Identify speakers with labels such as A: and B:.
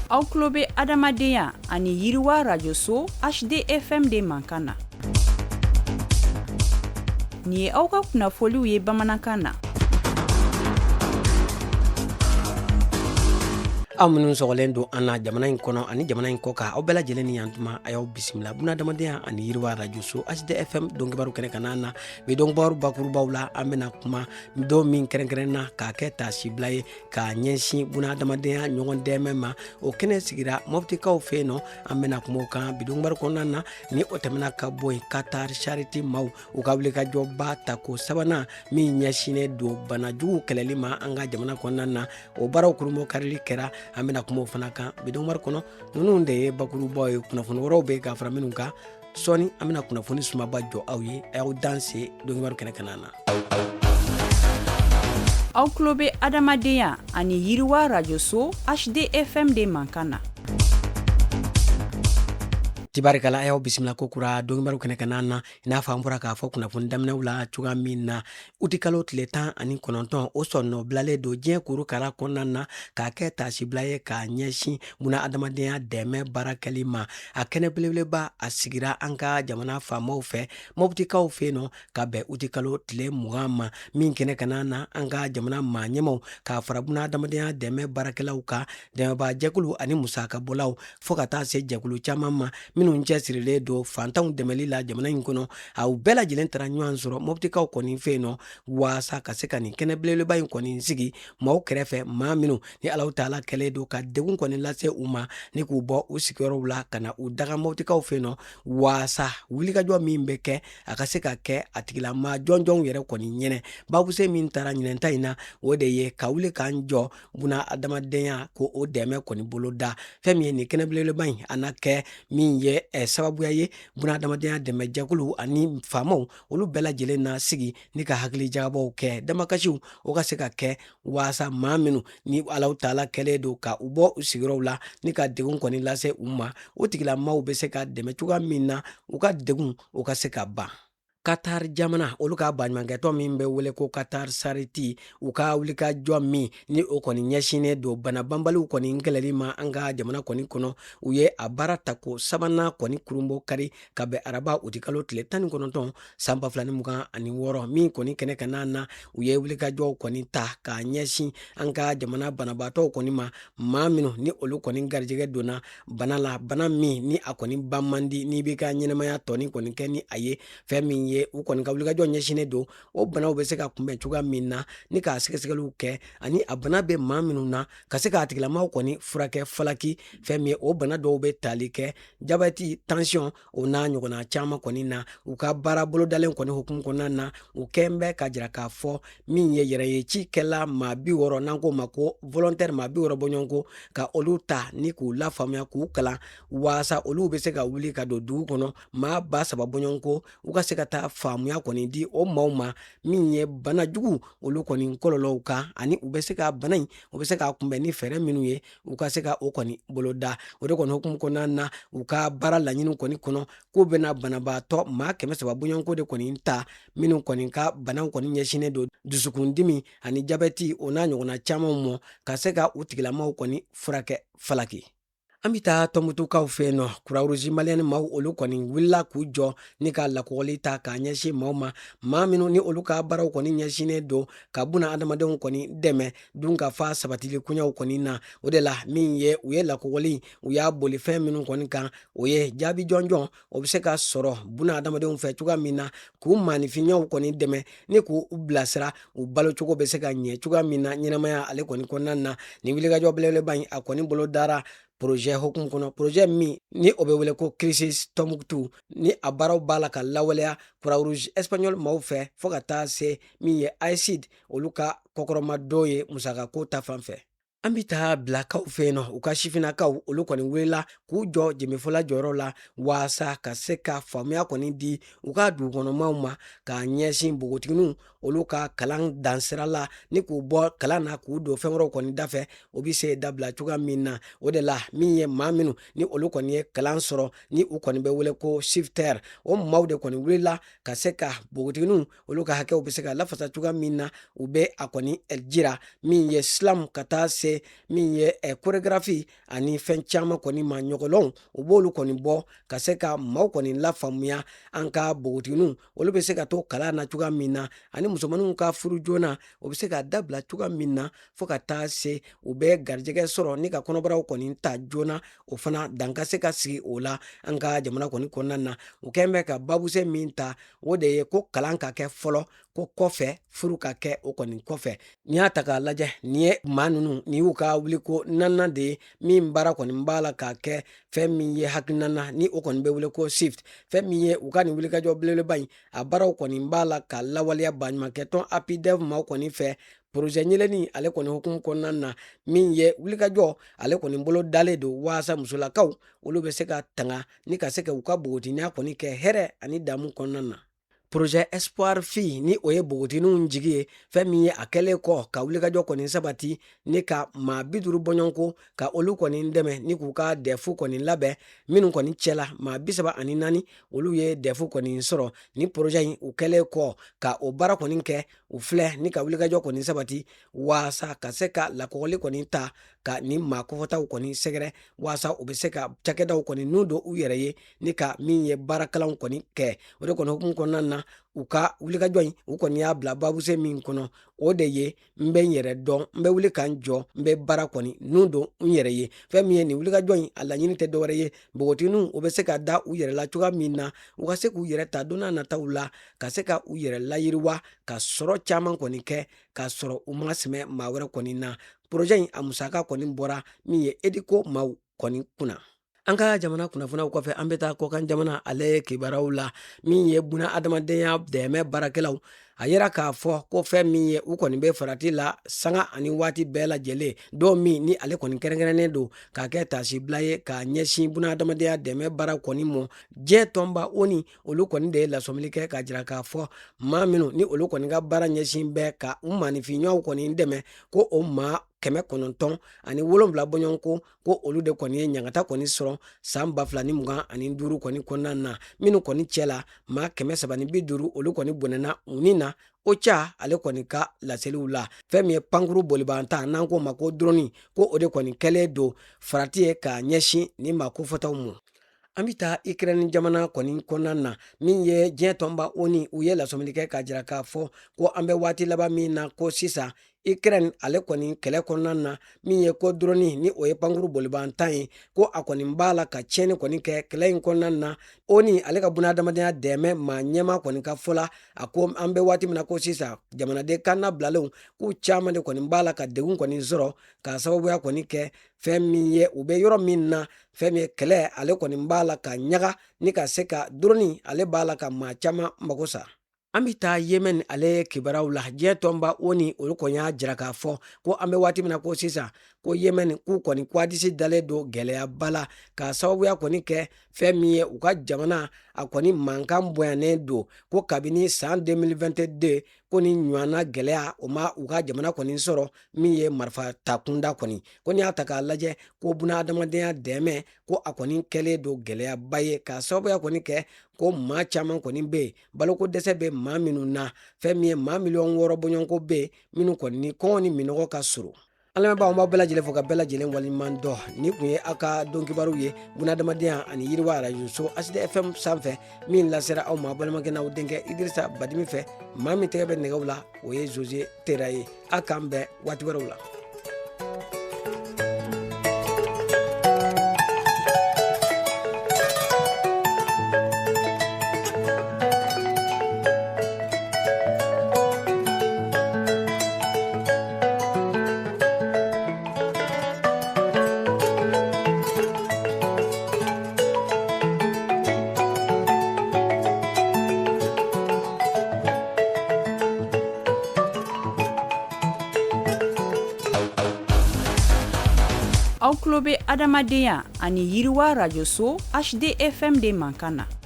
A: Aw tulo bɛ adamadenya ani yiriwa rajoso HDFM de mankan na. Nin ye aw ka kunnafoliw ye bamanankan na.
B: Aw minnu sɔgɔlen don an na jamana in kɔnɔ ani jamana in kɔkan, aw bɛɛ lajɛlen ni yantuma, a y'aw bisimila bunadamadenya ani yiriwa rajoso HDFM donkibaru kɛnɛ kan na. Bi donkibaru bakurubaw la, an bɛna kuma don min kɛrɛnkɛrɛnna k'a kɛ taasibila ye k'a ɲɛsin bunadamadenya ɲɔgɔn dɛmɛ ma, o kɛnɛ sigira mɔptikaw fɛ yen nɔ. An bɛna kuma o kan bi donkibaru kɔnɔna na. Ni o tɛmɛna ka bɔ yen, Qatar Charity maaw u ka wulikajɔba tako sabanan min ɲɛsinnen don bana jugu kɛlɛli ma an ka jamana kɔnɔna na, o baaraw kurunbonkarili kɛra. An bɛna kuma o fana kan bi donkibaru kɔnɔ. Ninnu de ye bakurubaw ye. Kunnafoni wɛrɛw bɛ ka fara minnu kan sɔɔni, an bɛna kunnafoni sumaba jɔ aw ye. A y'aw danse donkibaru kɛnɛ kan na.
A: Aw tulo bɛ adamadenya ani yiriwa rajoso HDFM de mankan na.
B: Tibarikala, a y'aw bisimila ko kura donkibaru kɛnɛ kan na. I n'a fɔ an bɔra k'a fɔ kunnafoni daminɛw la cogoya min na, utikalo tile 19, o sɔnnɔ bilalen don diɲɛ kurukara kɔnɔna na k'a kɛ taasibila ye k'a ɲɛsin buna adamadenya dɛmɛ baara kɛli ma. A kɛnɛ belebeleba, a sigira an ka jamana faamaw fɛ mɔptikaw fɛ yen nɔ ka bɛn utikalo tile 20 ma. Min kɛnɛ kan na, an ka jamana maa ɲɛmaw k'a fara buna adamadenya dɛmɛ baarakɛlaw kan, dɛmɛbaajɛkulu ani musakabɔlaw, fo ka taa se jɛkulu caman ma minnu cɛsirilen don fantanw dɛmɛli la jamana in kɔnɔ, aw bɛɛ lajɛlen taara ɲɔgɔn sɔrɔ mɔptikaw kɔni fɛ yen nɔ waasa ka se ka nin kɛnɛ belebeleba in kɔni sigi maaw kɛrɛfɛ, maa minnu ni Alahu taala kɛlen don ka degun kɔni lase u ma ni k'u bɔ u sigiyɔrɔw la ka na u daga mɔptikaw fɛ yen nɔ, waasa wulikajɔ min bɛ kɛ, a ka se ka kɛ a tigilamaa jɔnjɔnw yɛrɛ kɔni ɲɛnɛ. Babuse min taara ɲinɛnta in na, o de ye ka wuli k'an jɔ buna adamadenya ko o dɛmɛ kɔni boloda. Fɛn min ye nin kɛnɛ belebeleba in, a na kɛ min ye sababuya ye buna adamadenya dɛmɛ jɛkulu ani faamaw, olu bɛɛ lajɛlen na sigi ni ka hakili jagabɔw kɛ, damakasiw o ka se ka kɛ waasa maa minnu ni Alahu taala kɛlen don ka u bɔ u sigiyɔrɔw la ni ka degun kɔni lase u ma, o tigilamaaw bɛ se ka dɛmɛ cogoya min na, u ka degun o ka se ka ban. Qatar jamana, olu ka baɲumankɛtɔn min bɛ wele ko Qatar Charity, u ka wulikajɔ min ni o kɔni ɲɛsinnen don bana banbaliw kɔni kɛlɛli ma an ka jamana kɔni kɔnɔ, u ye a baara tako sabanan kɔni kurunbon kari ka bɛn araba utikalo tile 19 san 2026. Min kɔni kɛnɛ kan na, u ye wulikajɔw kɔni ta k'a ɲɛsin an ka jamana banabaatɔw kɔni ma, maa minnu ni olu kɔni garijɛgɛ donna bana la, bana min ni a kɔni ban man di n'i b'i ka ɲɛnamaya tɔni kɔni kɛ ni a ye. Fɛn min ye u kɔni ka wulikajɔ ɲɛsinnen don o banaw bɛ se ka kunbɛn cogoya min na ni k'a sɛgɛsɛgɛliw kɛ, ani a bana bɛ maa minnu na, ka se k'a tigilamaaw kɔni furakɛ falaki. Fɛn min ye o bana dɔw bɛ tali kɛ jabɛti, tansiyɔn, o n'a ɲɔgɔnna caman kɔni na. U ka baara bolodalen kɔni hukumu kɔnɔna na, u kɛn bɛ ka jira k'a fɔ min ye yɛrɛ ye cikɛla maa 60, n'an k'o ma ko volontaire, maa 60 bɔɲɔgɔnko, ka olu ta ni k'u lafaamuya, k'u kalan waasa olu bɛ se ka wuli ka don dugu kɔnɔ, maa 3000 bɔɲɔgɔnko, u ka se ka taa faamuya kɔni di o maaw ma min ye bana jugu olu kɔni kɔlɔlɔw kan, ani u bɛ se ka bana in, u bɛ se k'a kunbɛn ni fɛɛrɛ minnu ye, u ka se ka o kɔni boloda. O de kɔni hukumu kɔnɔna na, u ka baara laɲini kɔni kɔnɔ, k'u bɛna banabaatɔ maa 300 bɔɲɔgɔnko de kɔni ta, minnu kɔni ka banaw kɔni ɲɛsinnen don dusukundimi ani jabɛti, o n'a ɲɔgɔnna camanw mɔ, ka se ka u tigilamaw kɔni furakɛ falaki. An bɛ taa tɔnbutukaw fɛ yen nɔ. Croix-Rouge malienne maaw, olu kɔni wulila k'u jɔ ni ka lakɔgɔli ta k'a ɲɛsin maaw ma, maa minnu ni olu ka baaraw kɔni ɲɛsinnen don ka buna adamadenw kɔni dɛmɛ dun ka fa sabatili koɲɛw kɔni na. O de la, min ye u ye lakɔgɔli, u y'a boli fɛn minnu kɔni kan, o ye jaabi jɔnjɔn o bɛ se ka sɔrɔ buna adamadenw fɛ cogoya min na, k'u maaninfinɲaw kɔni dɛmɛ ni k'u bilasira u balocogo bɛ se ka ɲɛ cogoya min na ɲɛnamaya ale kɔni kɔnɔna na. Nin wulikajɔ belebeleba in, a kɔni bolo dara projet hukumu kɔnɔ, projet min ni o bɛ wele ko Crisis Tombouctou, ni a baaraw b'a la ka lawaleya Croix-Rouge espagnol maaw fɛ, fo ka taa se min ye AECID, olu ka kɔkɔrɔmadon ye musakako ta fan fɛ. An bɛ taa bilakaw fɛ yen nɔ. U ka sifinnakaw, olu kɔni wulila k'u jɔ jemefɔla jɔyɔrɔ la waasa ka se ka faamuya kɔni di u ka dugukɔnɔmaw ma k'a ɲɛsin npogotigininw. olu ka kalan dansira la ni k'u bɔ kalan na k'u don fɛn wɛrɛw kɔni dafɛ, o bɛ se dabila cogoya min na. O de la min ye maa minnu ni olu kɔni ye kalan sɔrɔ ni u kɔni bɛ wele ko SIFTER, o maaw de kɔni wulila ka se ka npogotigininw olu ka hakɛw bɛ se ka lafasa cogoya min na. U bɛ a kɔni jira min ye slam ka taa se min ye chorégraphie ani fɛn caman kɔni ma ɲɔgɔlɔnw, u b'olu kɔni bɔ ka se ka maaw kɔni lafaamuya an ka npogotigininw olu bɛ se ka to kalan na cogoya min na, ani musomanninw ka furu joona o bɛ se ka dabila cogoya min na, fo ka taa se u bɛ garijɛgɛ sɔrɔ ni ka kɔnɔbaraw kɔni ta joona, o fana dan ka se ka sigi o la an ka jamana kɔni kɔnɔna na. U kɛn bɛ ka babuse min ta, o de ye ko kalan ka kɛ fɔlɔ, ko kɔfɛ furu ka kɛ o kɔni kɔfɛ. N'i y'a ta k'a lajɛ, nin ye maa ninnu nin y'u ka wuliko naaninan de ye min baara kɔni b'a la k'a kɛ fɛn min ye hakilina na ni o kɔni bɛ wele ko SIFT. Fɛn min ye u ka nin wulikajɔ belebeleba in, a baaraw kɔni b'a la ka lawaleya baɲumankɛtɔn APIDEV maaw kɔni fɛ, projet ɲɛlɛni ale kɔni hukumu kɔnɔna na, min ye wulikajɔ ale kɔni bolo dalen don waasa musolakaw olu bɛ se ka tanga ni ka se ka u ka npogotigiya kɔni kɛ hɛrɛ ani damu kɔnɔna na. Projet Espoir Fille ni o ye npogotigininw jigi ye, fɛn min ye a kɛlen kɔ ka wulikajɔ kɔni sabati ni ka maa 50 bɔɲɔgɔnko ka olu kɔni dɛmɛ ni k'u ka DEF kɔni labɛn, minnu kɔni cɛla maa 34 olu ye DEF kɔni sɔrɔ. Ni projet in u kɛlen kɔ ka o baara kɔni kɛ, u filɛ ni ka wulikajɔ kɔni sabati waasa ka se ka lakɔgɔli kɔni ta ka nin maa kofɔtaw kɔni sɛgɛrɛ, waasa u bɛ se ka cakɛdaw kɔni nun don u yɛrɛ ye ni ka min ye baarakalanw kɔni kɛ. O de kɔni hukumu kɔnɔna na, u ka wulikajɔ in u kɔni y'a bila babuse min kɔnɔ, o de ye n bɛ n yɛrɛ dɔn, n bɛ wuli ka n jɔ, n bɛ baara kɔni nun don n yɛrɛ ye. Fɛn min ye nin wulikajɔ in, a laɲini tɛ dɔwɛrɛ ye, npogotigininw u bɛ se ka da u yɛrɛ la cogoya min na, u ka se k'u yɛrɛ ta don n'a nataw la, ka se ka u yɛrɛ layiriwa, ka sɔrɔ caman kɔni kɛ k'a sɔrɔ u ma sɛmɛ maa wɛrɛ kɔni na. Projet in a musaka kɔni bɔra min ye EDICO maaw kɔni kunna. An ka jamana kunnafoniyaw kɔfɛ, an bɛ taa kɔkan jamana ale kibaruyaw la. Min ye buna adamadenya dɛmɛ baarakɛlaw, a yira k'a fɔ ko fɛn min ye u kɔni bɛ farati la sanga ani waati bɛɛ lajɛlen, don min ni ale kɔni kɛrɛnkɛrɛnnen don k'a kɛ taasibila ye k'a ɲɛsin buna adamadenya dɛmɛ baara kɔni mɔ. Diɲɛ tɔnba ONU olu kɔni de ye lasɔmili kɛ k'a jira k'a fɔ maa minnu ni olu kɔni ka baara ɲɛsin bɛ ka u maaninfinɲɔgɔnw kɔni dɛmɛ, ko o maa 907 bɔɲɔgɔnko, ko olu de kɔni ye ɲangata kɔni sɔrɔ san 2025 kɔni kɔnɔna na, minnu kɔni cɛ la maa 350 olu kɔni bɔnɛna u ni na. OCHA ale kɔni ka laseliw la, fɛn min ye pankuru bolibanta n'an k'o ma ko drone, ko o de kɔni kɛlen don farati ye k'a ɲɛsin nin maa kofɔtaw ma. An bɛ taa Ukraine jamana kɔni kɔnɔna na. Min ye diɲɛ tɔnba ONU, u ye lasɔmili kɛ k'a jira k'a fɔ ko an bɛ waati laban min na ko sisan, Ukraine ale kɔni kɛlɛ kɔnɔna na, min ye ko drone ni o ye pankuru bolibantan ye, ko a kɔni b'a la ka tiɲɛni kɔni kɛ kɛlɛ in kɔnɔna na. ONU ale ka bunadamadenya dɛmɛ maa ɲɛmaa kɔni ka fɔ la, a ko an bɛ waati min na ko sisan, jamanaden kannabilalenw k'u caman de kɔni b'a la ka degun kɔni sɔrɔ k'a sababuya kɔni kɛ fɛn min ye u bɛ yɔrɔ min na, fɛn min ye kɛlɛ ale kɔni b'a la ka ɲaga ni ka se ka drone ale b'a la ka maa caman mago sa. An bɛ taa Yemen ale kibaruyaw la. Diɲɛ tɔnba ONU olu kɔni y'a jira k'a fɔ ko an bɛ waati min na ko sisan, ko Yemen k'u kɔni kwadisi dalen don gɛlɛyaba la k'a sababuya kɔni kɛ fɛn min ye u ka jamana a kɔni mankan bonyanen don, ko kabini san 2022 ko ni ɲɔgɔnna gɛlɛya o ma u ka jamana kɔni sɔrɔ min ye marifa ta kunda kɔni. Ko n'i y'a ta k'a lajɛ, ko buna adamadenya dɛmɛ ko a kɔni kɛlen don gɛlɛyaba ye k'a sababuya kɔni kɛ ko maa caman kɔni bɛ yen, baloko dɛsɛ bɛ maa minnu na, fɛn min ye maa miliyɔn 6 bɔɲɔgɔnko bɛ yen minnu kɔni ni kɔngɔ ni minnɔgɔ ka surun. An lamɛnbaaw, an b'aw bɛɛ lajɛlen fo ka bɛɛ lajɛlen waleɲuman dɔn. Nin kun ye aw ka don kibaru ye bunadamadenya ani yiriwa arajoso ACD FM sanfɛ, min lasera aw ma balimakɛ n'aw denkɛ Idirisa Badimi fɛ. Maa min tɛgɛ bɛ nɛgɛw la, o ye Jose Tera ye. Aw k'an bɛn waati wɛrɛw la.
A: Aw tulo bɛ adamadenya ani yiriwa rajoso HDFM de mankan na.